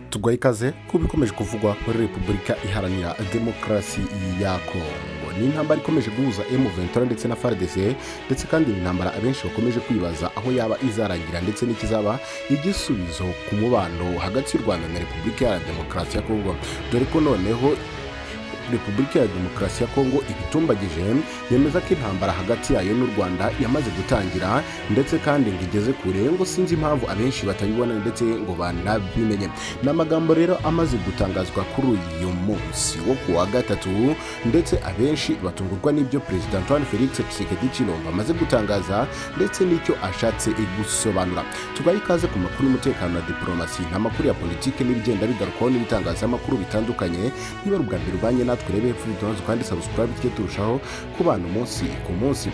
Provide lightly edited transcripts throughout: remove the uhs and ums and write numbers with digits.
Tuguhaye ikaze ku bikomeje kuvugwa muri Repubulika Iharanira Demokarasi ya Kongo. Ni intambara ikomeje guhuza M23 ndetse na FARDC, ndetse kandi ni intambara abenshi bakomeje kwibaza aho yaba izarangira ndetse n'ikizaba igisubizo ku mubano hagati y'u Rwanda na Repubulika Iharanira Demokarasi ya Kongo, dore ko noneho Repubulika ya Demokarasi ya Kongo ibitumbagije, yemeza ko intambara hagati yayo n'u Rwanda yamaze gutangira, ndetse kandi ngo igeze kure, ngo sinzi impamvu abenshi batabibona ndetse ngo banabimenye. Ni amagambo rero amaze gutangazwa kuri uyu munsi wo ku wa gatatu, ndetse abenshi batungurwa n'ibyo Perezida Antoine Felix Tshisekedi Tshilombo amaze gutangaza ndetse n'icyo ashatse gusobanura. Tugaye ikaze ku makuru y'umutekano na diplomasi, amakuru ya politiki n'ibigenda bigarukwaho n'ibitangazamakuru bitandukanye. Niba ari ubwa mbere ubanye natwe, urebe hepfo video kandi subscribe, tujye turushaho kubana umunsi ku munsi.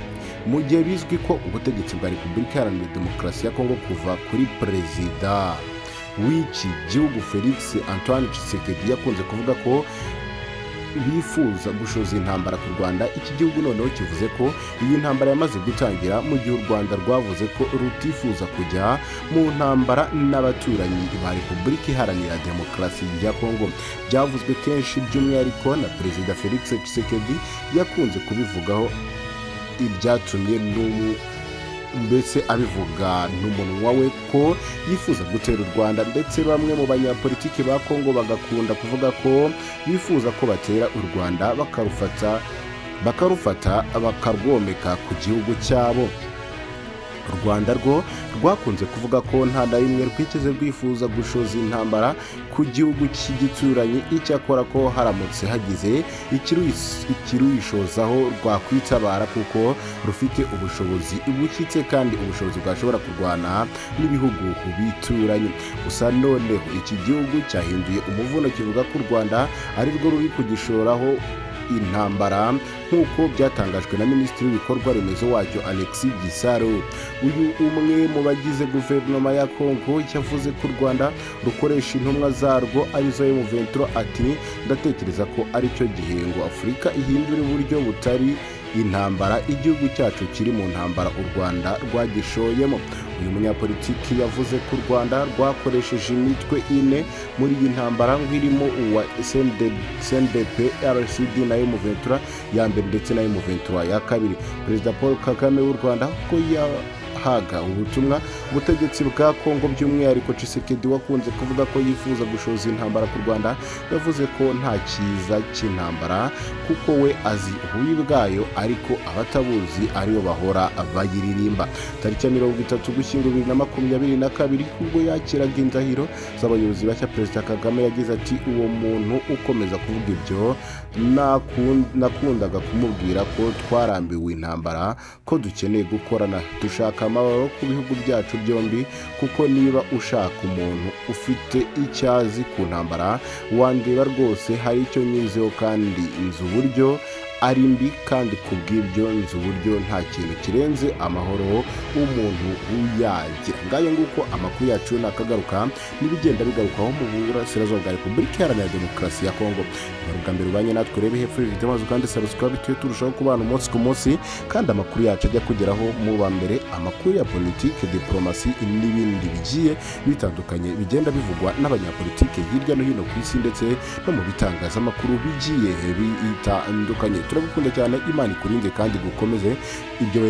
Mu gihe bizwi ko ubutegetsi bwa Repubulika Iharanira Demokarasi ya Kongo, kuva kuri perezida w'iki gihugu Felix Antoine Tshisekedi, yakunze kuvuga ko bifuza gushoza intambara ku Rwanda, iki gihugu noneho kivuze ko iyi ntambara yamaze gutangira, mu gihe u Rwanda rwavuze ko rutifuza kujya mu ntambara n'abaturanyi ba Repubulika Iharanira Demokarasi ya Kongo. Byavuzwe kenshi, by'umwihariko na Perezida Felix Tshisekedi yakunze kubivugaho, ibyatumye n'ubu mbese abivuga n'umunwa we ko yifuza gutera u Rwanda, ndetse bamwe mu banyapolitiki ba Kongo bagakunda kuvuga ko bifuza ko batera u Rwanda bakarufata bakarwomeka ku gihugu cyabo. U Rwanda rwo rwakunze kuvuga ko nta na rimwe rwigeze rwifuza gushoza intambara ku gihugu cy'igituranyi, icyakora ko haramutse hagize ikiruyishozaho rwakwitabara, kuko rufite ubushobozi bushyitse kandi ubushobozi bwashobora kurwana n'ibihugu bituranye. Gusa noneho iki gihugu cyahinduye umuvuno, kivuga ko u Rwanda ari rwo ruri kugishoraho intambara, nk'uko byatangajwe na Minisitiri w'ibikorwa remezo wacyo, Alexis Gisaro. Uyu umwe mu bagize guverinoma ya Kongo yavuze ko u Rwanda rukoresha intumwa zarwo, arizo M23. Ati: "Ndatekereza ko aricyo gihe ngo Afurika ihindure uburyo butari intambara. Igihugu cyacu kiri mu ntambara, u Rwanda rwagishoyemo." Uyu munyapolitiki yavuze ko u Rwanda rwakoresheje imitwe ine muri iyi ntambara, ngo irimo uwa CNDP, RCD na M23 ya mbere ndetse na M23 ya kabiri. Perezida Paul Kagame w'u Rwanda ko yahaga ubutumwa ubutegetsi bwa Kongo, by'umwihariko Tshisekedi wakunze kuvuga ko yifuza gushoza intambara ku Rwanda, yavuze ko nta cyiza cy'intambara, kuko we azi ububi bwayo, ariko abatabuzi aribo bahora bayiririmba. Tariki ya 30 Ugushyingo 2022, ubwo yakiraga indahiro z'abayobozi bashya, Perezida Kagame yagize ati: "Uwo muntu ukomeza kuvuga ibyo, nakundaga kumubwira ko twarambiwe intambara, ko dukeneye gukorana, dushaka amahoro ku bihugu byacu byombi, kuko niba ushaka umuntu ufite icyo azi ku ntambara wandeba rwose. Hari icyo nyizeho kandi nzi uburyo ari mbi, kandi ku bw'ibyo nzi uburyo nta kintu kirenze amahoro umuntu yagira." Ngayo nguko, amakuru yacu nakagaruka n'ibigenda bigarukwaho mu burasirazuba bwa Repubulika Iharanira Demokarasi ya Kongo. Niba ubwa mbere ubanye natwe, urebe hepfo video maze kandi subscribe, tujye turushaho kubana umunsi ku munsi, kandi amakuru yacu ajya kugeraho mu ba mbere, amakuru ya politiki, diplomasi n'ibindi bigiye bitandukanye bigenda bivugwa n'abanyapolitike hirya no hino ku isi, ndetse no mu bitangazamakuru bigiye bitandukanye. Turagukunda cyane, Imana ikurinde kandi gukomeze ibyo.